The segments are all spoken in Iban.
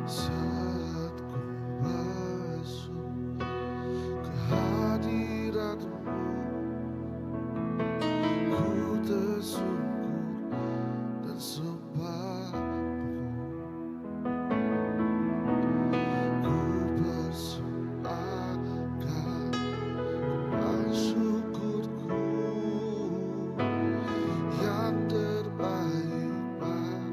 Saat ku masuk ke hadiratmu, ku tersungkur dan sembahmu. Ku persembahkan syukurku yang terbaik bagimu.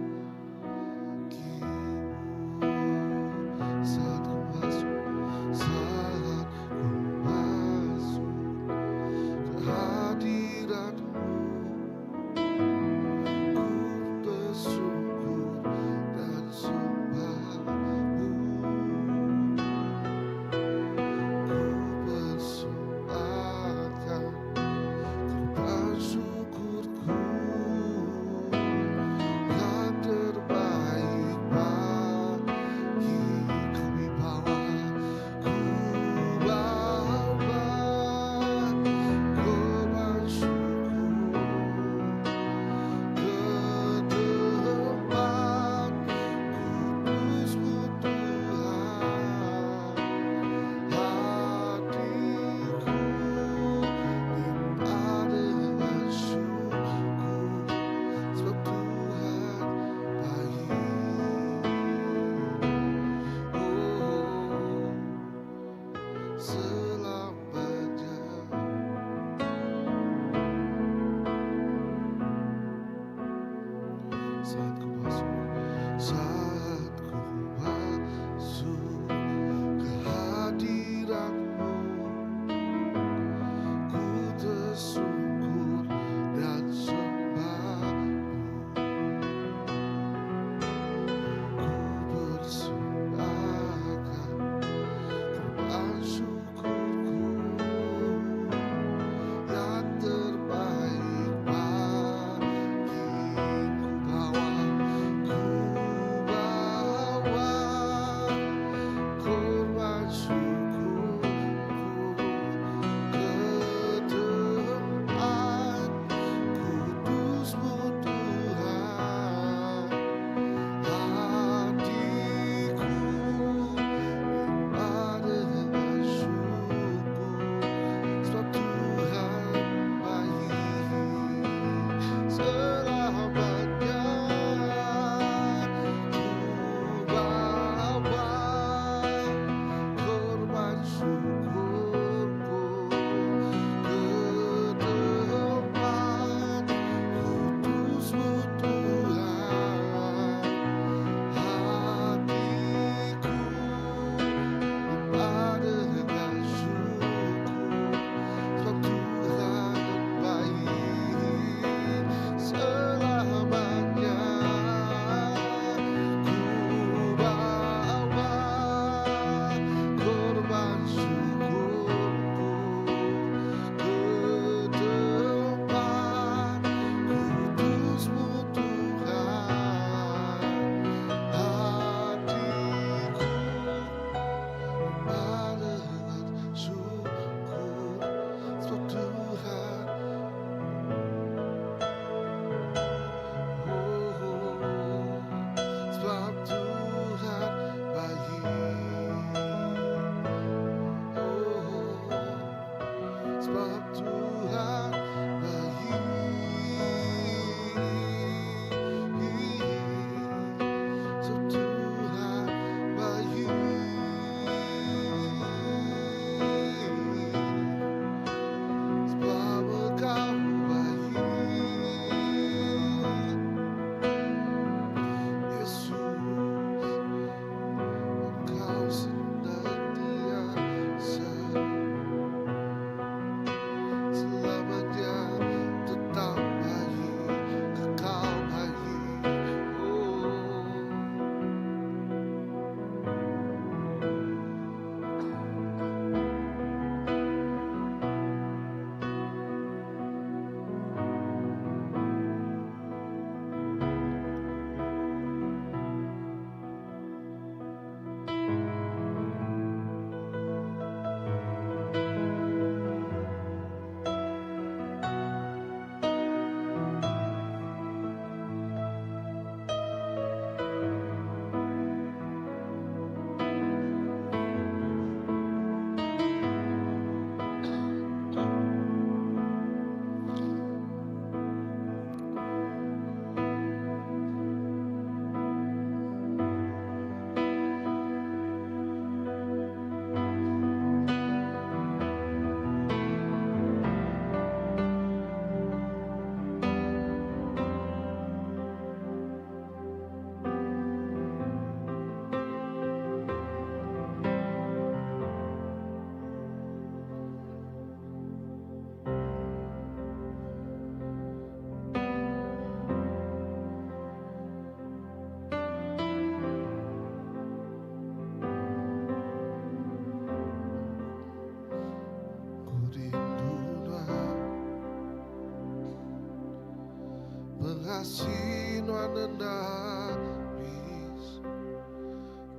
Pengasih nuan enda habis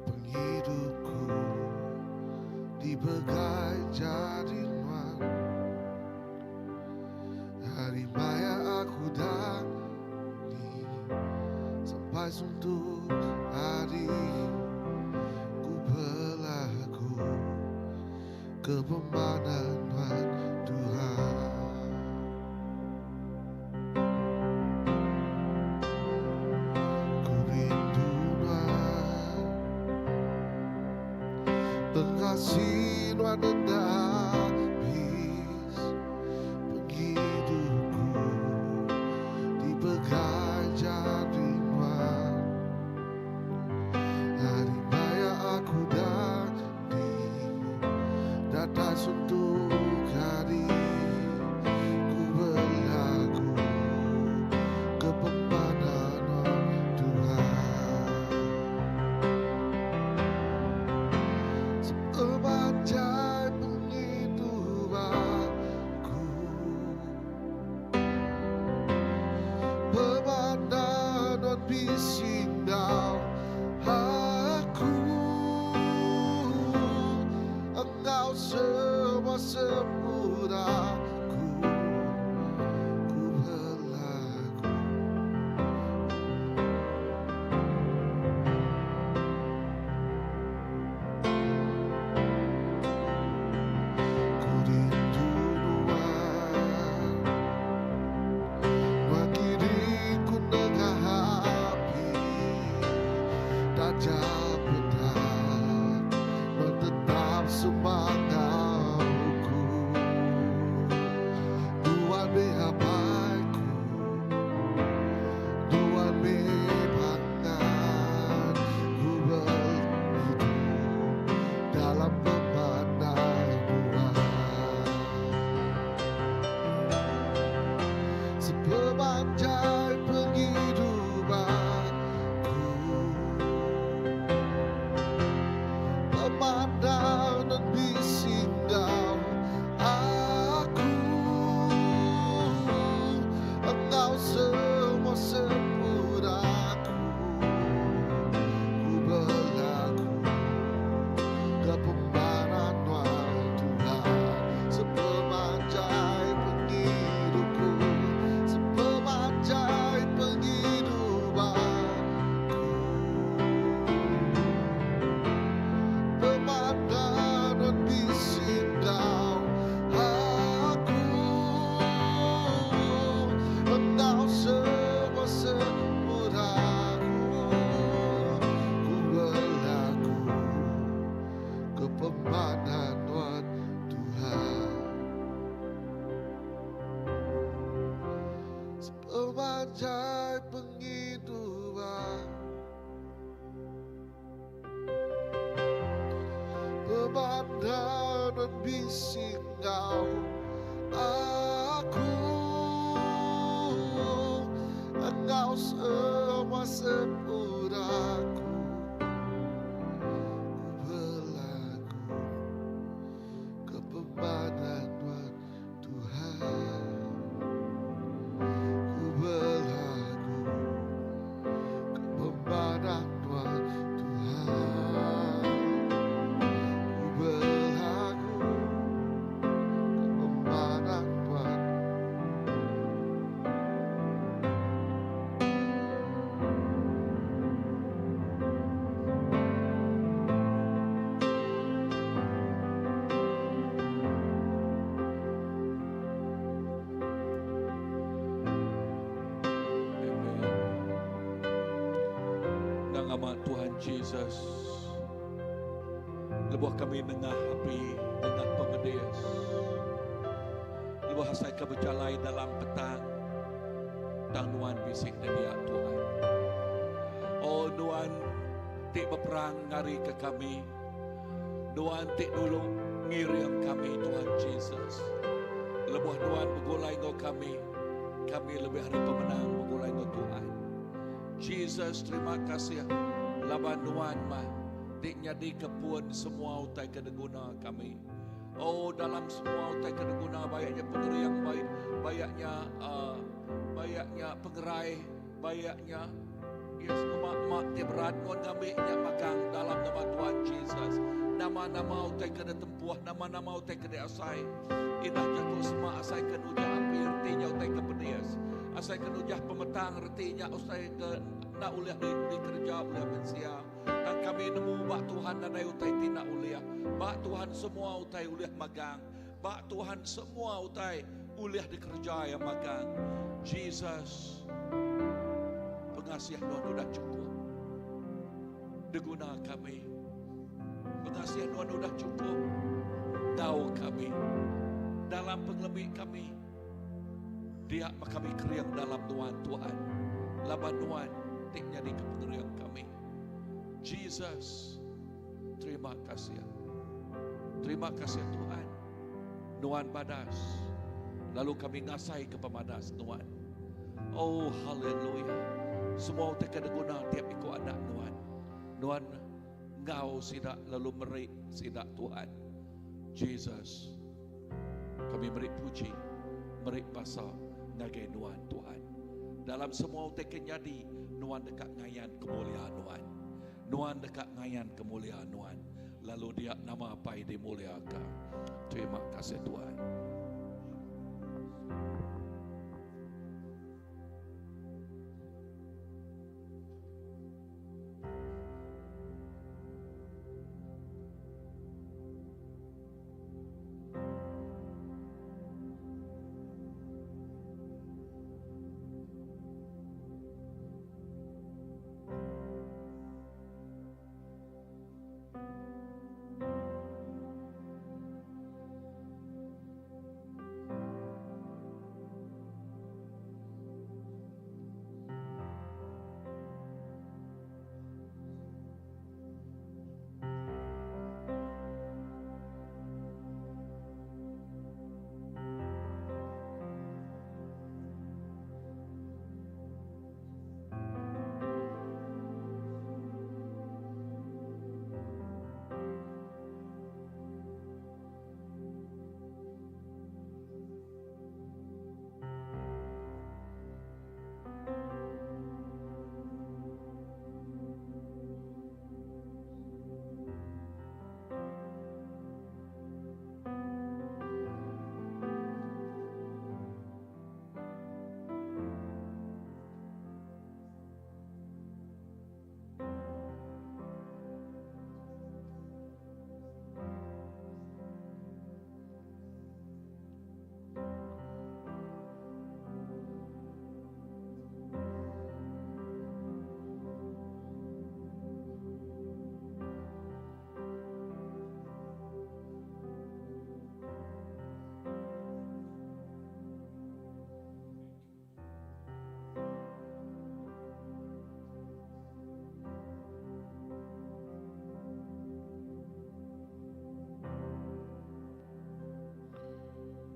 Pengidupku dipegai jari nuan Hari maya aku dani Sampai suntuk hari Ku belagu Ke pemanah nuan Tuhan. Ku rindu nuan Pengasih nuan enda habis Pengidupku dipegai jari nuan Hari maya aku dani Datai suntuk hari Ku belagu Ke pemadan Tuhan Sepanjai penghidup aku Pemandang nuan bisi enggau aku Enggau semua seput aku Ku belagu. Ku rindu nuan Nuan kiri ku nengah api Taja petang Nuan tetap semangat ku Nuan meh apai ku Nuan meh pangan Ku beridup dalam pemandai Nuan Sepemanjai penghidupan ku Pemandang dan bisi enggau aku Enggau semua seput aku Ku belagu ke pembaran Nuan Tuhan Sepemanjai pengidupku Sepemanjai penghidupanku Pemandang dan bisi enggau aku Enggau semua seput aku Ku belagu ke pemandang Nuan Tuhan Sepemanjai penghidupan Pemandang dan bisi enggau aku Enggau semua seput aku Ku belagu ke pemandang Nuan Tuhan Ku belagu ke pemandang Nuan Tuhan Ku belagu ke pemandang Nuan. Amen. Endang amat Tuhan Jesus. Lebuh kami nengah api, nengah pemedis. Lebuh asai ke bejalai dalam petang, tang nuan bisi nedia Tuhan. Oh nuan ti beperang ngari ke kami. Nuan ti dulu ngiring kami Tuhan Jesus. Lebuh nuan begulai enggau kami, kami lebih ari pemenang begulai enggau Tuhan. Jesus terima kasih laban nuan mah ti nyadi ke pun semua utai ke diguna kami. Oh dalam semua utai ke diguna baik nya pengering baik baik nya uh, baik nya pengerai. Bayak nya yes ngema ma ti berat nuan ngambi nya magang dalam nama Tuhan Jesus. Nama-nama utai ke ditempuh, nama-nama utai ke diasai. Indah jaku sema asai ke nujah api reti nya utai ke pedis. Asai ke nujah pemetang reti nya utai ke enda ulih di, dikereja ulih mensia. Tang kami nemu ba Tuhan nadai utai ti enda ulih. Ba Tuhan semua utai ulih magang. Ba Tuhan semua utai ulih dikereja iya magang. Jesus, pengasih nuan udah chukup diguna kami. Pengasih nuan udah chukup dau kami. Dalam pengelemi kami, dia meh kami kering dalam nuan Tuhan. Laban nuan ti nyadika pengering kami. Jesus, Terima kasih. Terima kasih Tuhan. Nuan badas. Lalu kami ngasai ke pemadas Nuan. Oh haleluya. Semua utai ke diguna tiap iku anak Nuan. Nuan enggau sida lalu meri sida Tuhan. Jesus. Kami meri puji, meri basa ngagai Nuan Tuhan. Dalam semua utai ke nyadi, Nuan deka ngayan kemulia Nuan. Nuan deka ngayan kemulia Nuan, lalu dia nama Apai dimuliaka. Terima kasih Tuhan.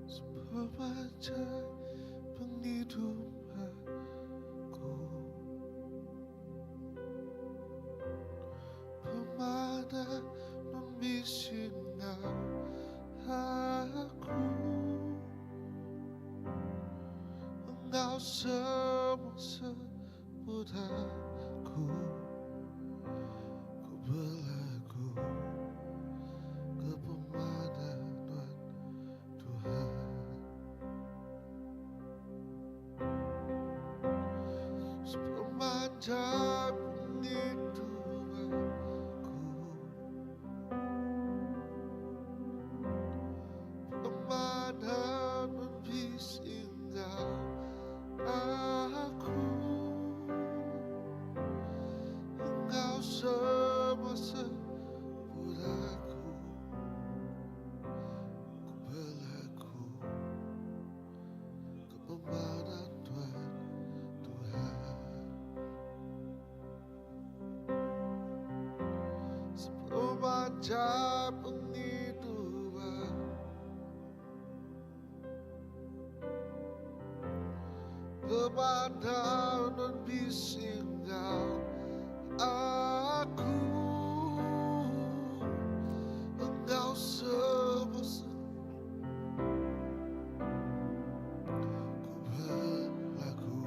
Sepemanjai pengidup aku, Pemadah membisi aku, Enggau semua sebut aku, Ku belagu ke pemadah Nuan Tuhan. Sepemanjai penghidup aku, Pemadah membisi aku, Enggau semua sebut aku, Ku belagu ke pemadah Tuhan Tuhan. Sepemanjai pengidup Pemadah dan bisi enggau aku, Enggau semua Ku belagu.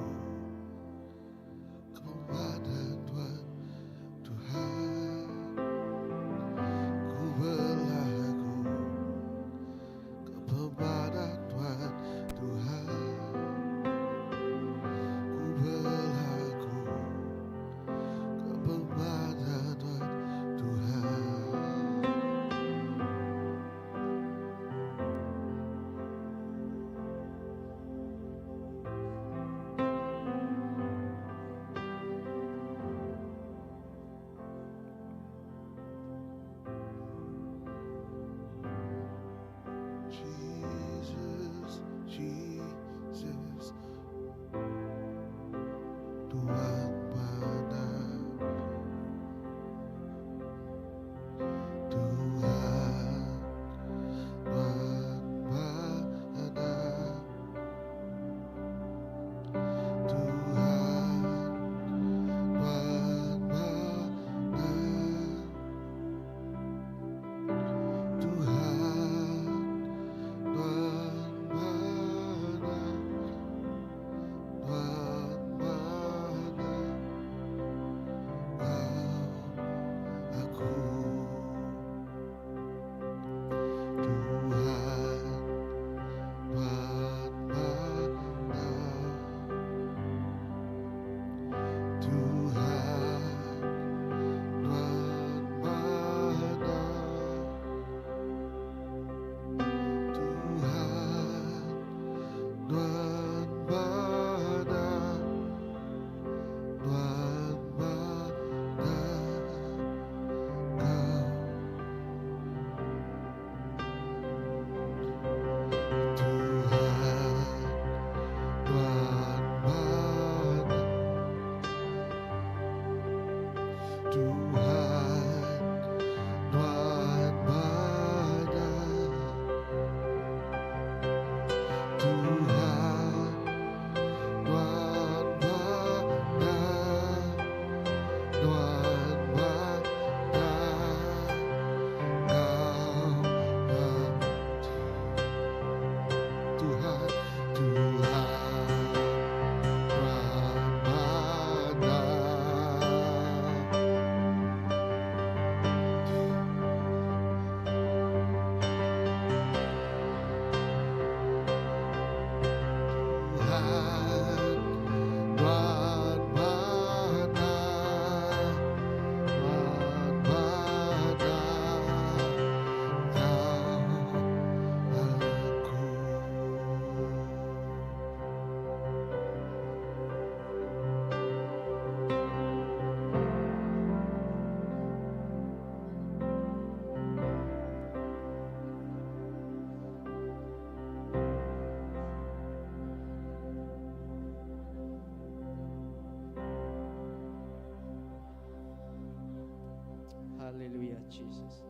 Haleluya Jesus.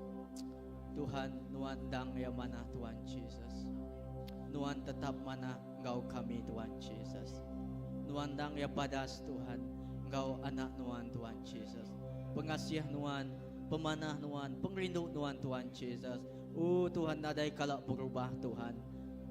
Tuhan nuan endang iya manah Tuhan Jesus. Nuan tetap manah enggau kami Tuhan Jesus. Nuan endang iya badas Tuhan enggau anak nuan Tuhan Jesus. Pengasih nuan, pemanah nuan, pengerindu nuan Tuhan Jesus. Oh Tuhan nadai kala berubah Tuhan.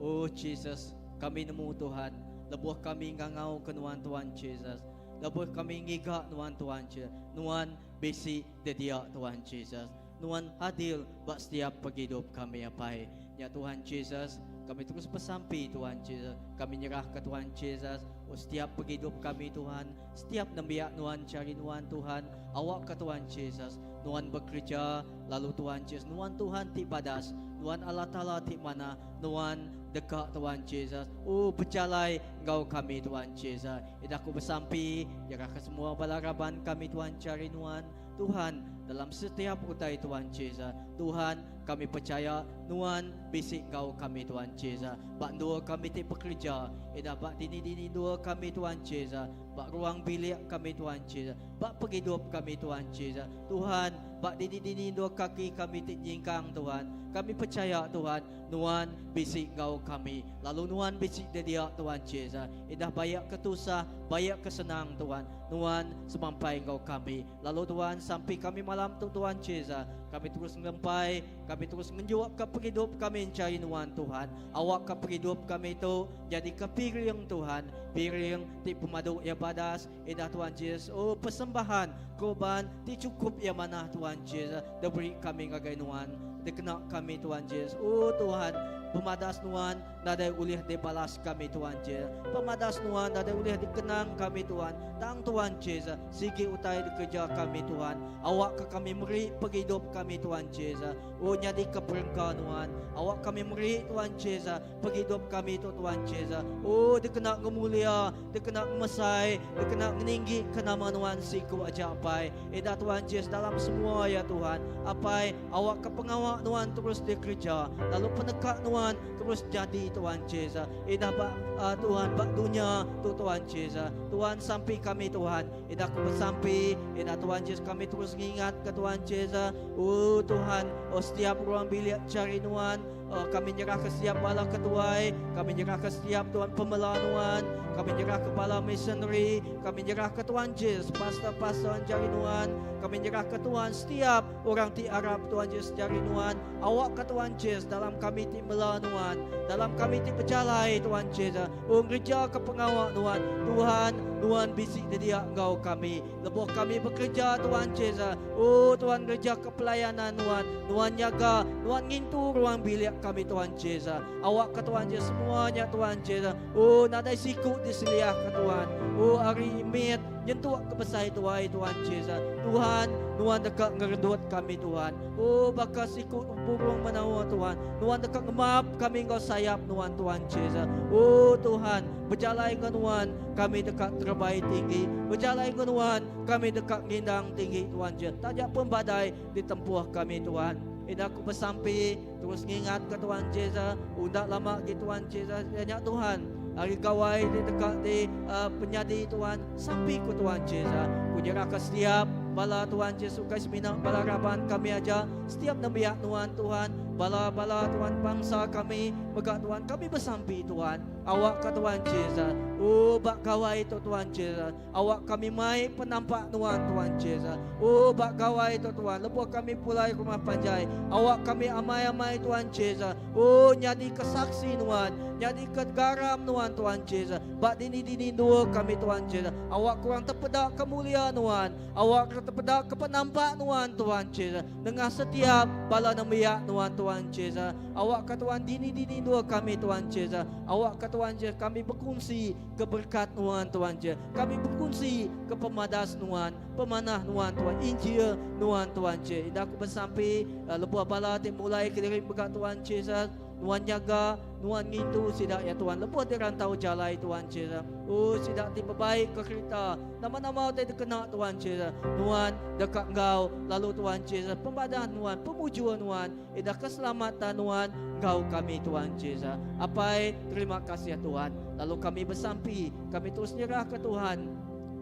Oh Jesus, kami nemu Tuhan lebuh kami ngangau ke nuan Tuhan Jesus. Lebuh kami ngiga nuan Tuhan Jesus. Nuan bisi dedia Tuhan Jesus. Nuan adil ba setiap pengidup kami Apai. Nya Tuhan Jesus, kami terus besampi Tuhan Jesus. Kami nyerah ke Tuhan Jesus, oh setiap pengidup kami Tuhan, setiap nembiak Nuan cari Nuan Tuhan, awak ke Tuhan Jesus, Nuan bekerja lalu Tuhan Jesus, Nuan Tuhan ti badas, Nuan Allah Taala ti manah, Nuan deka Tuhan Jesus, oh bejalai enggau kami Tuhan Jesus. Ida aku besampi, nyerah ke semua bala raban kami Tuhan cari Nuan, Tuhan dalam setiap utai Tuhan Jesus. Tuhan kami percaya Nuan bisi enggau kami Tuhan Jesus. Ba endur kami ti bekerja, ida ba dini-dini endur kami Tuhan Jesus. Ba ruang bilik kami Tuhan Jesus. Ba pengidup kami Tuhan Jesus. Tuhan ba dini-dini endur kaki kami ti nyingkang Tuhan. Kami percaya Tuhan Nuan bisi enggau kami lalu Nuan bisi dedia Tuhan Jesus. Idah bayak ke tusah, bayak ke senang Tuhan. Nuan semampai enggau kami. Lalu Tuhan sampi kami malam tu Tuhan Jesus. Kami terus ngelempai, kami terus ngenjuk ke pengidup kami mencari Nuan Tuhan. Awak ke pengidup kami tu jadi ke piring Tuhan. Piring ti pemadu ia badas idah Tuhan Jesus. Oh persembahan korban ti cukup ia manah Tuhan Jesus. Diberi kami ngagai Nuan. Dikena kami Tuhan Jesus. Oh Tuhan, pemadas Nuan nadai ulih dibalas kami Tuhan Jesus. Pemadas Nuan nadai ulih dikenang kami Tuhan. Tang Tuhan Jesus, sigi utai dikereja kami Tuhan. Awak ke kami meri pengidup kami Tuhan Jesus. Oh nyadi ke perengka Nuan. Awak kami meri Tuhan Jesus pengidup kami tu Tuhan Jesus. Oh dikena ngemulia, dikena ngemesai, dikena ngeninggi ke nama Nuan siku aja Apai. Eda Tuhan Jesus dalam semua ya Tuhan. Apai, awak ke pengawa Nuan terus dikereja. Lalu peneka Nuan terus jadi Tuhan Jesus. Eda ba uh, Tuhan ba dunya tu Tuhan Jesus. Tuhan sampi kami Tuhan. Eda aku bersampi. Eda Tuhan Jesus kami terus ngingat ke Tuhan Jesus. Oh Tuhan, oh setiap ruang bilik cari Nuan. Oh, kami nyerah ke setiap bala ketuai, kami nyerah ke setiap Tuhan pemela Nuan, kami nyerah ke bala missionary, kami nyerah ke Tuhan Jesus, pastor-pastor jari Nuan, kami nyerah ke Tuhan setiap orang ti arap Tuhan Jesus jari Nuan, awak ke Tuhan Jesus dalam kami ti mela Nuan, dalam kami ti berjalai Tuhan Jesus, oh ngereja ke pengawak Nuan, Tuhan, Nuan bisi dia enggau kami. Lebuh kami bekerja Tuhan Jesus, oh Tuhan ngereja ke pelayanan Nuan, Nuan nyaga, Nuan ngintu ruang bilik kami Tuhan Jesus. Awak ke Tuhan Jesus semuanya Tuhan Jesus. Oh nadai siku diseliah ke Tuhan. Oh hari mit nyentuk ke besai tuai Tuhan Jesus. Tuhan, Nuan dekat ngeredut kami Tuhan. Oh baka siku burung menawa Tuhan. Nuan dekat ngemap kami enggau sayap Nuan Tuhan Jesus. Oh Tuhan, bejalai dengan Nuan kami dekat terbaik tinggi. Bejalai dengan Nuan kami dekat ngindang tinggi Tuhan Jesus. Tajak pun badai ditempuh kami Tuhan. Ida aku bersampi terus ngingat ke Tuhan Jesus. Udah lama ke Tuhan Jesus. Ya Tuhan. Hari gawai di dekat di uh, penyadi Tuhan. Sampi ku Tuhan Jesus. Ku nyerah ke setiap bala Tuhan Jesus kai semina bala raban kami aja. Setiap nembiak Tuhan Tuhan. Bala-bala Tuhan bangsa kami. Mega Tuhan kami bersampi Tuhan. Awak ke Tuhan Jesus. Oh bak gawai tu Tuhan Jesus. Awak kami mai penampak Tuhan Tuhan Jesus. Oh bak gawai tu Tuhan. Lebuh kami pulai rumah panjai. Awak kami amai-amai Tuhan Jesus. Oh nyadi kesaksi Tuhan. Nyadi ke garam Tuhan Tuhan Jesus. Bak dini-dini dua kami Tuhan Jesus. Awak kurang terpedak kemuliaan Tuhan. Awak kurang terpedak ke penampak Tuhan Tuhan Jesus. Dengan setiap bala nembiak Tuhan Tuhan Jesus. Awak ke Tuhan dini-dini dua kami Tuhan Jesus. Awak ke Tuhan Jesus kami berkongsi keberkat Tuhan Tuhan Jesus. Kami berkongsi ke pemadas Tuhan, pemanah Tuhan Tuhan, Injil Tuhan Tuhan Jesus. Indah aku bersampi uh, lebuh bala ti mulai ke diri pegang Tuhan Jesus. Nuan jaga, Nuan ngintu sidak ya Tuhan. Lebuh di rantau jalai Tuhan Jesus. Oh sidak ti berbaik ke kereta. Nama-nama ti dikena Tuhan Jesus. Nuan dekat engkau lalu Tuhan Jesus. Pembadan Nuan, pemujuan Nuan, idah keselamatan Nuan engkau kami Tuhan Jesus. Apai terima kasih ya Tuhan. Lalu kami bersampi, kami terus nyerah ke Tuhan.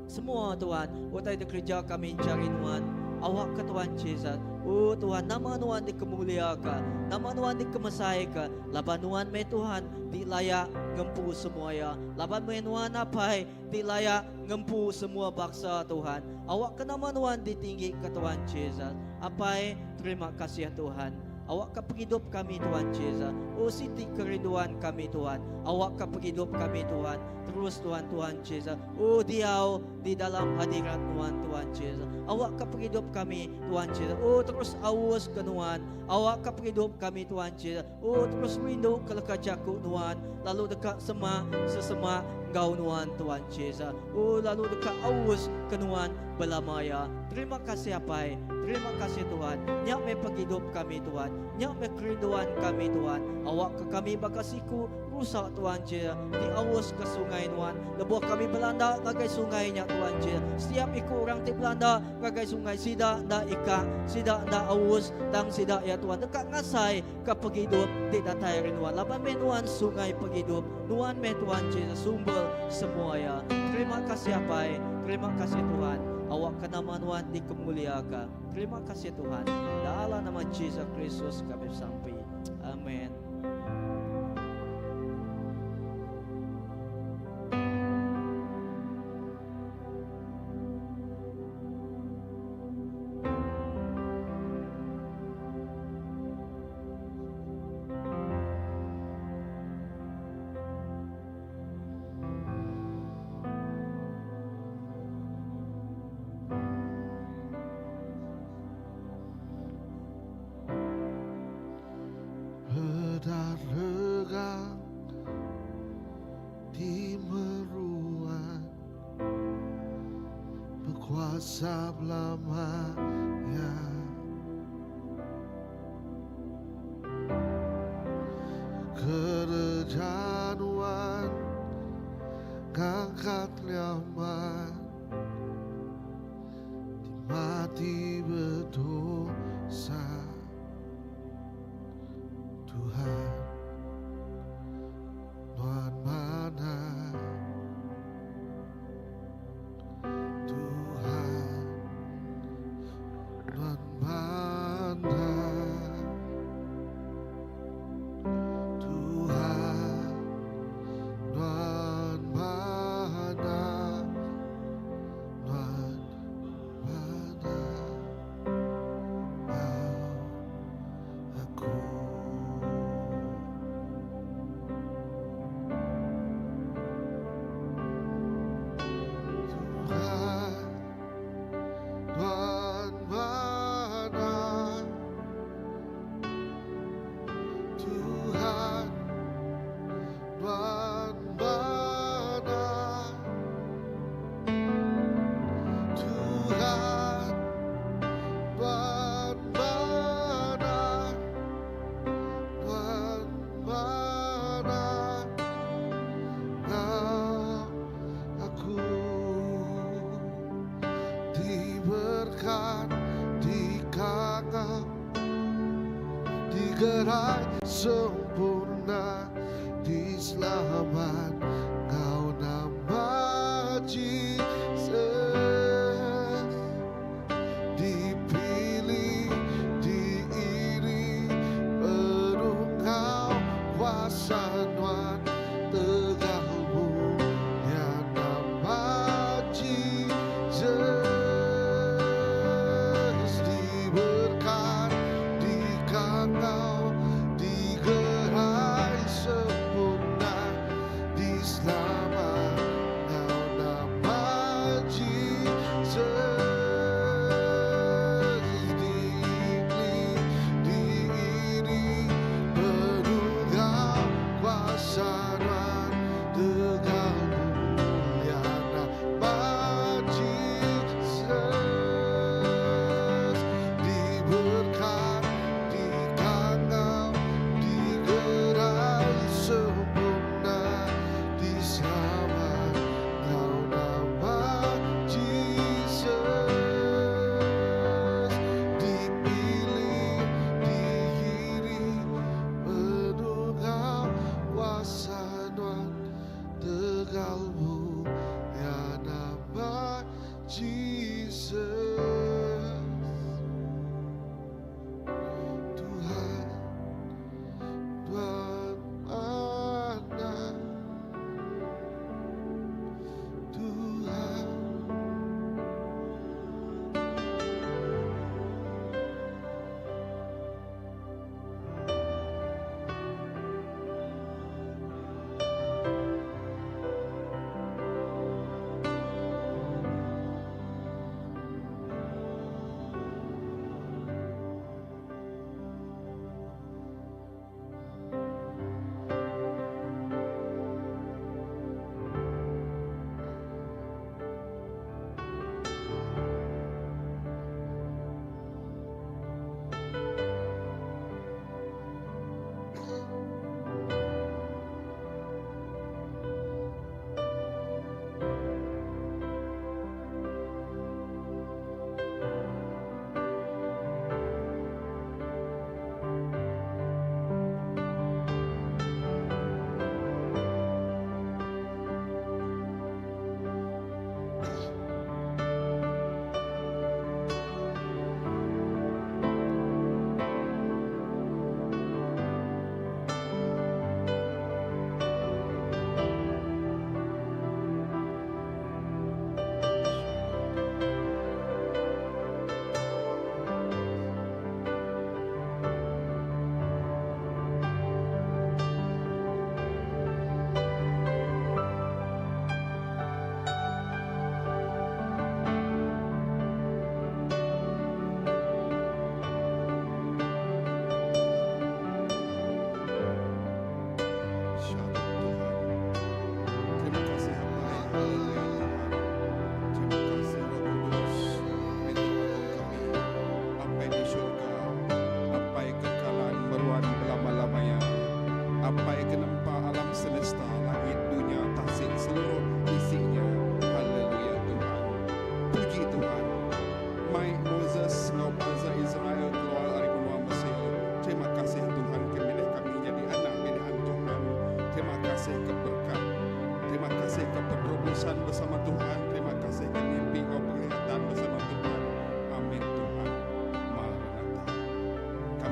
Semua Tuhan, utai dikerja kami cari Tuhan. Awakka Tuhan Jesus. Oh Tuhan, nama Nuan dikemuliaka, nama Nuan dikemesaika, laban Nuan meh Tuhan ti layak ngempu semua iya. Laban meh Nuan Apai ti layak ngempu semua baksa Tuhan. Awakka nama Nuan ditinggika Tuhan Jesus. Apai, terima kasih Tuhan. Awakka pengidup kami Tuhan Jesus. Oh siti kerinduan kami Tuhan. Awakka pengidup kami Tuhan. Terus Tuhan Tuhan Jesus. Oh diau di dalam hadirat Nuan Tuhan Jesus. Awakka pengidup kami Tuhan Jesus. Oh terus aus ke Nuan. Awakka pengidup kami Tuhan Jesus. Oh terus rindu ke leka jaku Nuan lalu deka semak sesemak enggau Nuan Tuhan Jesus. Oh lalu deka aus ke Nuan belama iya. Terima kasih Apai. Terima kasih Tuhan. Nya meh pengidup kami Tuhan. Nya meh kerinduan kami Tuhan. Awakka kami baka siku Rusa Tuan Je, ti aus ke sungai nuan. Lebuh kami belanda ngagai sungai nya Tuan Je, setiap iku orang ti belanda ngagai sungai sida enda ikak, sida enda aus, tang sida iya Tuan deka ngasai ka pengidup ti datai ari nuan. Laban meh nuan sungai pengidup, nuan meh Tuan Je sumber semua iya. Terima kasih Apai, terima kasih Tuhan, awakka nama nuan dikemuliaka. Terima kasih Tuhan, dalam nama Jesus Kristus kami besampi. Amen. Peda regang ti meruan Bekuasa belama iya. Kereja nuan ngangkat nyaman Ti mati bedosa Tuhan Nuan manah Tuhan Nuan manah Tuhan Nuan manah Nuan manah Enggau aku. Tuhan Nuan manah Tuhan Nuan manah Tuhan Nuan manah Nuan manah Enggau aku Diberkat dikangau Digerai sempurna Diselamat Ngau nama Jesus Dipilih diiri Penuh Ngau kuasa Nuan Tegal mulia nama Jesus Diberkat dikangau digerai sempurna.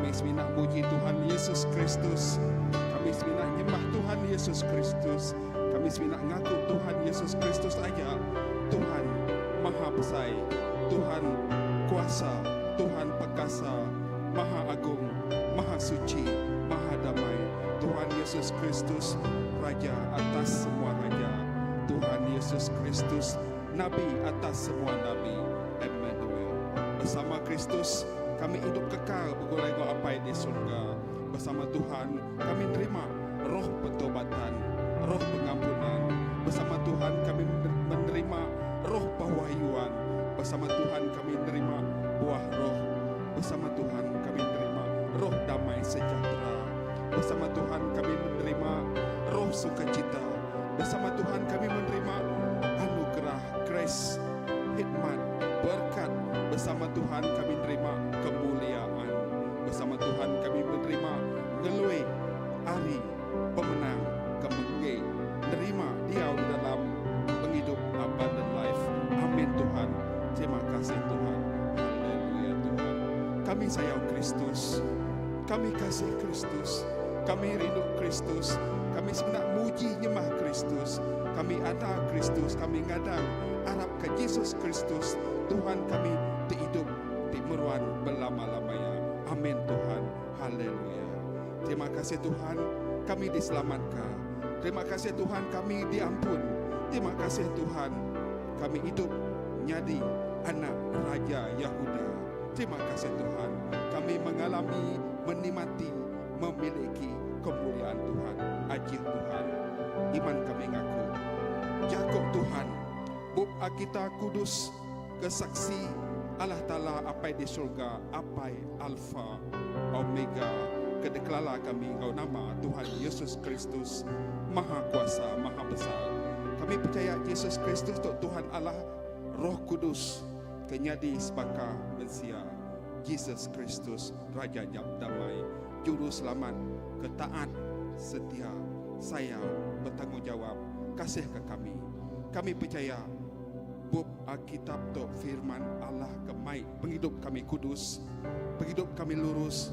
Kami semina muji Tuhan Yesus Kristus. Kami semina nyembah Tuhan Yesus Kristus. Kami semina ngaku Tuhan Yesus Kristus aja Tuhan Maha Besai, Tuhan Kuasa, Tuhan Perkasa, Maha Agung, Maha Suci, Maha Damai. Tuhan Yesus Kristus, Raja atas semua raja. Tuhan Yesus Kristus, Nabi atas semua nabi. Emmanuel. Bersama Kristus, kami idup kekal begulai enggau Apai di surga. Bersama Tuhan, kami nerima roh pentobatan, roh pengampunan. Bersama Tuhan, kami menerima roh pewahyuan. Bersama Tuhan, kami nerima buah roh. Bersama Tuhan, kami nerima roh damai sejahtera. Bersama Tuhan, kami menerima roh sukacita. Bersama Tuhan, kami menerima anugerah, grace, hikmat, berkat. Bersama Tuhan kami nerima kemuliaan. Bersama Tuhan kami menerima ngelui ari pemenang ke menggi nerima diau di dalam pengidup abundant life. Amin Tuhan. Terima kasih Tuhan. Haleluya Tuhan. Kami sayau Kristus. Kami kasih Kristus. Kami rindu Kristus. Kami semina muji nyembah Kristus. Kami ada Kristus. Kami ngadang arap ke Jesus Kristus Tuhan kami ti idup ti meruan belama-lamaya. Amin Tuhan. Haleluya. Terima kasih Tuhan kami diselamatka. Terima kasih Tuhan kami diampun. Terima kasih Tuhan kami idup nyadi anak Raja Yahuda. Terima kasih Tuhan kami mengalami, menikmati, memiliki kemuliaan Tuhan. Ajih Tuhan, iman kami ngaku. Jaku Tuhan, bup Alkitab Kudus ke saksi Allah Taala Apai di surga, Apai Alfa Omega ke dikelala kami enggau nama Tuhan Yesus Kristus Maha Kuasa, Maha Besar. Kami pechaya Jesus Kristus tu Tuhan Allah Roh Kudus ke nyadi sebaka mensia, Jesus Kristus Raja Damai, Juru Selamat ke taat, setia, sayau, betanggungjawab, kasihka kami. Kami pechaya Bup Alkitab tu Firman Allah ke mai pengidup kami kudus, pengidup kami lurus,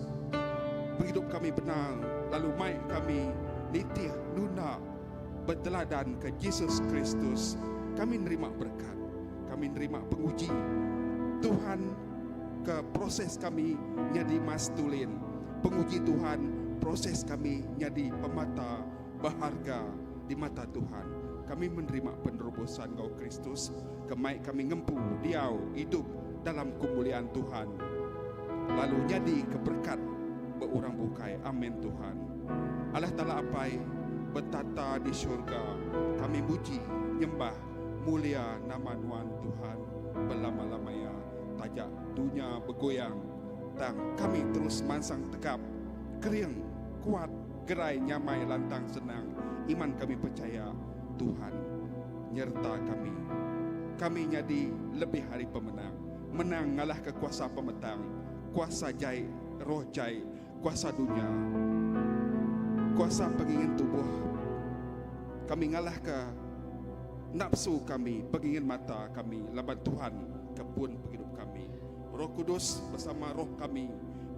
pengidup kami benar lalu mai kami nitih nunda beteladan ke Jesus Kristus. Kami nerima berekat, kami nerima penguji Tuhan ke proses kami nyadi mas tulin. Penguji Tuhan proses kami nyadi pemata beharga di mata Tuhan. Kami menerima penerobosan enggau Kristus ke mai kami ngempu diau idup dalam kemuliaan Tuhan lalu nyadi ke berekat ba orang bukai. Amin Tuhan. Allah Taala Apai betata di syurga, kami muji, nyembah, mulia nama Nuan Tuhan belama-lamaya. Taja dunya begoyang tang kami terus mansang tegap, kering, kuat, gerai, nyamai, lantang senang. Iman kami pechaya Tuhan nyereta kami. Kami nyadi lebih ari pemenang. Menang ngalahka kuasa pemetang, kuasa jai, roh jai, kuasa dunya, kuasa pengingin tubuh. Kami ngalahka nafsu kami, pengingin mata kami laban Tuhan ke pun pengidup kami. Roh Kudus bersama roh kami,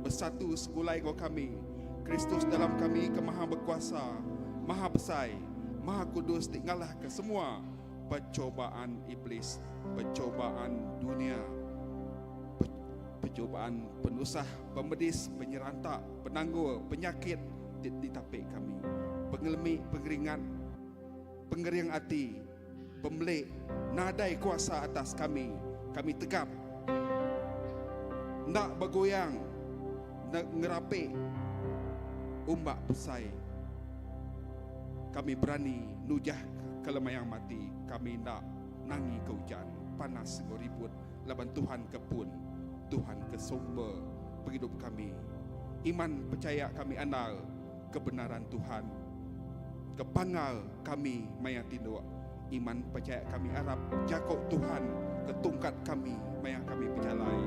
besatu segulai enggau kami. Kristus dalam kami ke Maha Bekuasa, Maha Besai, Maha Kudus ti ngalahka semua pecobaan Iblis, pecobaan dunia, pecobaan penusah, pemedis, penyeranta, penanggul, penyakit ti ditapi kami. Pengelemi, pengeringat, pengering ati, pemelik, nadai kuasa atas kami. Kami tegap, enda begoyang, enda ngerapi umbak besai. Kami berani nujah ke lemayang mati, kami enda nangi ke ujan, panas enggau ribut laban Tuhan ke pun, Tuhan ke sumber pengidup kami. Iman pechaya kami andal kebenaran Tuhan ke pangal kami maya tinduk. Iman pechaya kami arap jako Tuhan ke tungkat kami maya kami bejalai.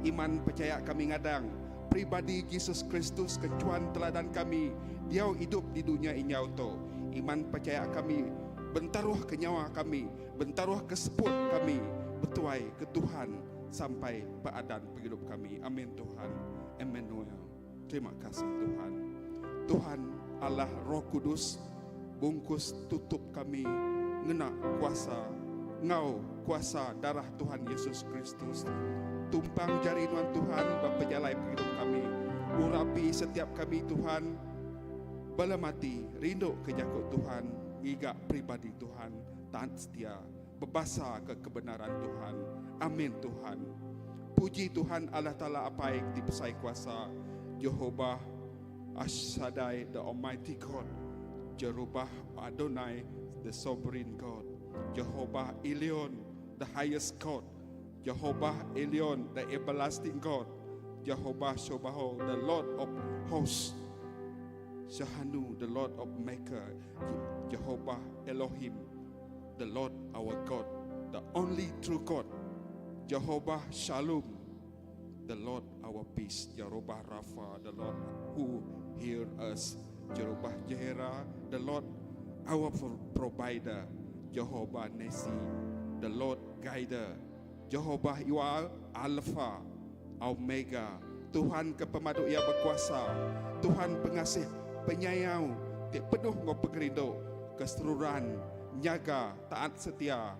Iman pechaya kami ngadang pribadi Jesus Kristus ke chuan teladan kami diau idup di dunya inyau tu. Iman pechaya kami bentaruh ke nyawa kami, bentaruh ke seput kami betuai ke Tuhan sampai ba adan pengidup kami. Amin Tuhan. Emmanuel. Terima kasih Tuhan. Tuhan Allah Roh Kudus bungkus tutup kami ngena kuasa enggau kuasa darah Tuhan Yesus Kristus. Tumpang jari nuan Tuhan ba pejalai pengidup kami. Urapi setiap kami Tuhan bala mati rindu ke jaku Tuhan ngiga pribadi Tuhan taat setia bebasa ke kebenaran Tuhan. Amin Tuhan. Puji Tuhan Allah Taala Apai ti besai kuasa, Jehovah Ash-Shaddai the Almighty God, Jerubah Adonai the Sovereign God, Jehovah Elyon the Highest God, Jehovah Elyon the Everlasting God, Jehovah Shobaho the Lord of Hosts, Shahanu the Lord of Maker, Jehovah Elohim the Lord our God, the only true God, Jehovah Shalom, the Lord our peace, Jehovah Rapha, the Lord who hear us, Jehovah Jehera, the Lord our provider, Jehovah Nesi, the Lord guider, Jehovah you are Alpha, Omega, Tuhan ke pemadu iya bekuasa, Tuhan pengasih, penyayau ti penuh enggau pengerindu ke seruran nyaga taat setia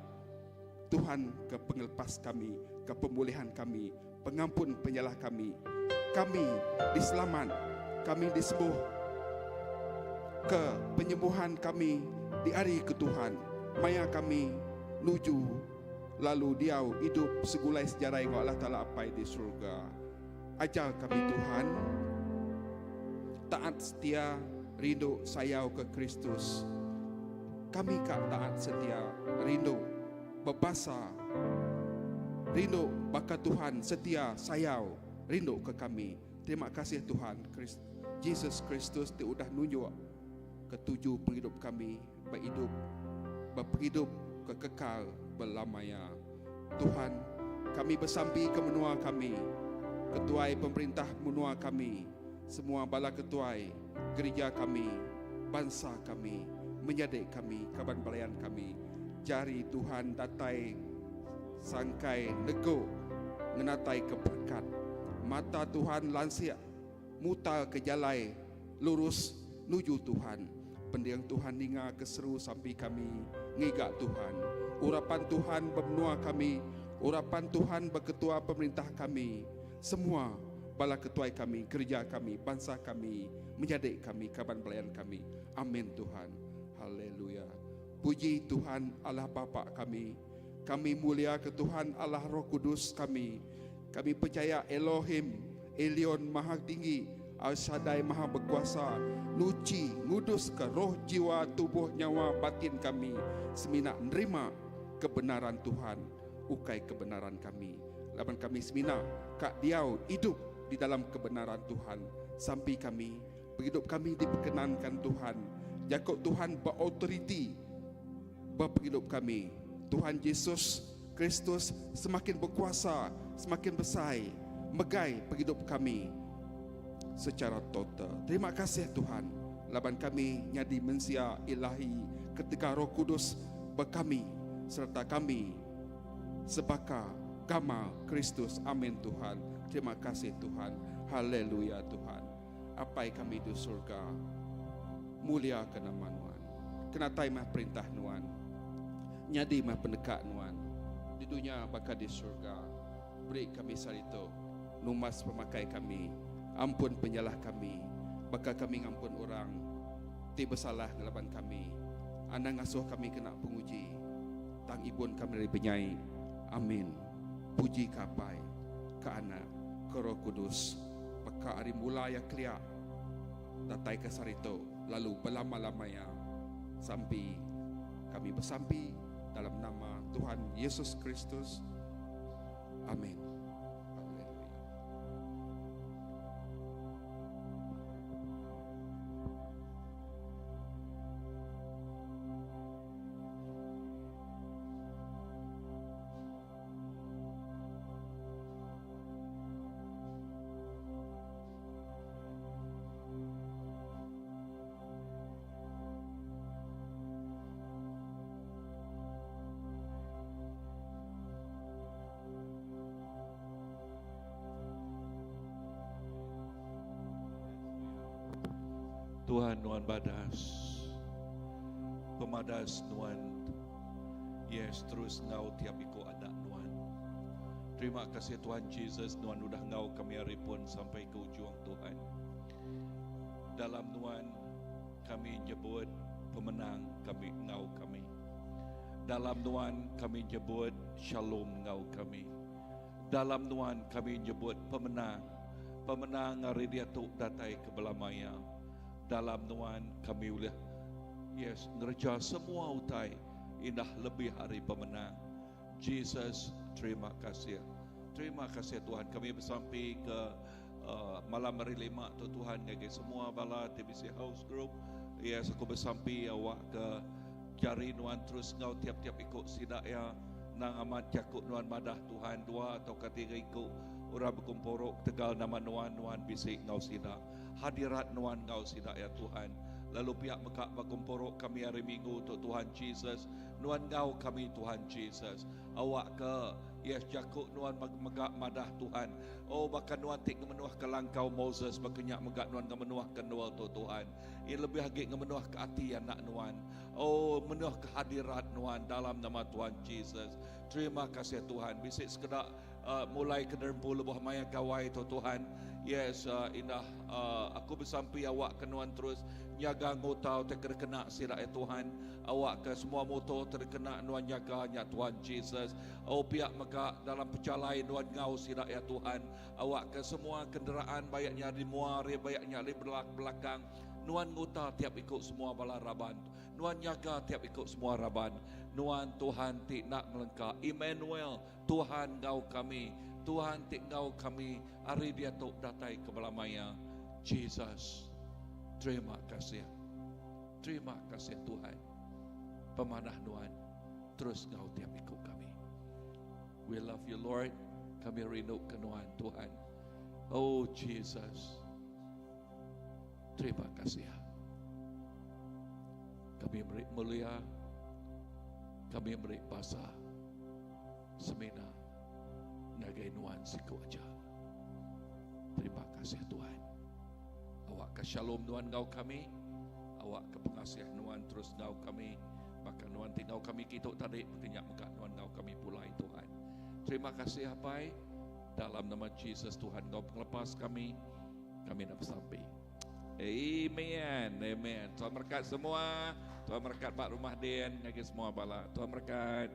Tuhan ke pengelepas kami, ke pemulihan kami, pengampun penyalah kami. Kami diselamat, kami disembuh ke penyembuhan kami diari ke Tuhan. Maya kami nuju lalu diau idup segulai sejarai enggau Allah Taala Apai di surga. Ajar kami Tuhan taat setia rindu sayau ke Kristus. Kami ka taat setia rindu bebasa rindu baka Tuhan setia sayau rindu ke kami. Terima kasih Tuhan Jesus Kristus ti udah nunjuk ke tuju pengidup kami ba idup ba pengidup ke kekal belama iya. Tuhan, kami besampi ke menua kami, ketuai pemerintah menua kami, semua bala ketuai gerija kami, bansa kami, menyadi kami, kaban belayan kami. Jari Tuhan datai sangkai negu ngenatai ke berekat. Mata Tuhan lansik muta ke jalai lurus nuju Tuhan. Pending Tuhan ninga ke seru sampi kami ngiga Tuhan. Urapan Tuhan ba menua kami, urapan Tuhan ba ketua pemerintah kami, semua bala ketuai kami, gereja kami, bansa kami, menyadi kami, kaban belayan kami. Amin Tuhan. Haleluya. Puji Tuhan Allah Bapa kami. Kami mulia ke Tuhan Allah Roh Kudus kami. Kami pechaya Elohim, Elyon Maha Tinggi, Al Shaddai Maha Bekuasa, nuchi, nguduska roh, jiwa, tubuh, nyawa, batin kami semina nerima kebenaran Tuhan, ukai kebenaran kami. Laban kami semina ka diau idup di dalam kebenaran Tuhan. Sampi kami, pengidup kami diperkenankan Tuhan. Jaku Tuhan beautoriti ba pengidup kami. Tuhan Jesus Kristus semakin bekuasa, semakin besai megai pengidup kami secara total. Terima kasih Tuhan laban kami nyadi mensia ilahi ketegal Roh Kudus ba kami sereta kami sebaka gamal Kristus. Amin Tuhan. Terima kasih Tuhan. Haleluya Tuhan. Apai kami di surga, mulia ke nama Nuan. Kenatai meh perintah Nuan. Nyadi meh peneka Nuan di dunya baka di surga. Beri kami sehari tu numbas pemakai kami. Ampun penyalah kami, baka kami ngampun orang ti besalah ngelaban kami. Anang ngasuh kami kena penguji, tang ibun kami ari penyai. Amin. Puji ka Apai, ka Anak, ka Roh Kudus, baka ari mula iya kelia datai ka sehari tu lalu belama-lama iya. Sampi kami besampi dalam nama Tuhan Yesus Kristus. Amin. Haleluya. Tuhan nuan badas. Pemadas nuan. Yes, terus ngau tiap iku anak nuan. Terima kasih Tuhan Jesus, nuan udah ngau kami hari pun sampai ke ujung Tuhan. Dalam nuan kami nyebut pemenang kami ngau kami. Dalam nuan kami nyebut shalom ngau kami. Dalam nuan kami nyebut pemenang. Pemenang hari dia tu datai ke belamaya. Dalam nuan kami ulih yes ngerja semua utai indah lebih hari pemenang. Jesus, terima kasih. Terima kasih Tuhan. Kami bersampi ke malam hari lima tu Tuhan ngagai semua bala TBC House Group. Yes, aku bersampi awak ke jari nuan terus ngau tiap-tiap ikut sidak ya nang amat jakuk nuan madah Tuhan dua atau ketiga ikut orang berkumpul tegal nama nuan nuan bisik ngau sidak hadirat nuan ngau sidak ya Tuhan. Lalu pihak mekak berkumpul kami hari Minggu tu Tuhan Jesus nuan ngau kami Tuhan Jesus awak ke yes jakuk nuan megak madah Tuhan. Oh bahkan nuan tik ngemenuh ke langkau Moses berkenyak megak nuan ngemenuh ke nual tu Tuhan. Ia lebih lagi ngemenuh ke hati anak nuan. Oh menuh ke hadirat nuan dalam nama Tuhan Jesus. Terima kasih Tuhan. Bisik sekedak mulai ke derempu lebuh maya gawai tu Tuhan. Yes, indah aku bersampi awak ke nuan terus nyaga ngutau terkena sirak ya Tuhan. Awak ke semua motor terkena nuan jaga nya Tuhan Jesus. Oh pihak mega dalam pejalai nuan ngau sirak ya Tuhan. Awak ke semua kenderaan bayaknya di muar bayaknya di belakang. Nuan nguta tiap ikut semua bala raban. Nuan jaga tiap ikut semua raban. Nuan Tuhan ti nak melengkap. Emmanuel, Tuhan ngau kami. Tuhan ti ngau kami. Hari dia tu datai ke belamaya. Jesus, terima kasih. Terima kasih Tuhan. Pemanah nuan terus ngau tiap ikut kami. We love you Lord. Kami rindu ke nuan Tuhan. Oh Jesus. Terima kasih. Kami beri mulia, kami beri basa semina ngagai nuan siku aja. Terima kasih Tuhan. Awak ke shalom nuan ngau kami, awak ke pengasih nuan terus ngau kami, bahkan nuan tinggal kami kitu tadi berkenyak muka nuan ngau kami pulai Tuhan. Terima kasih Apai, dalam nama Jesus Tuhan ngau penglepas kami, kami nak bersampai. Amen. Amen. Tuhan berkat semua. Tuhan berkat bak rumah den, ngagai semua bala. Tuhan berkat.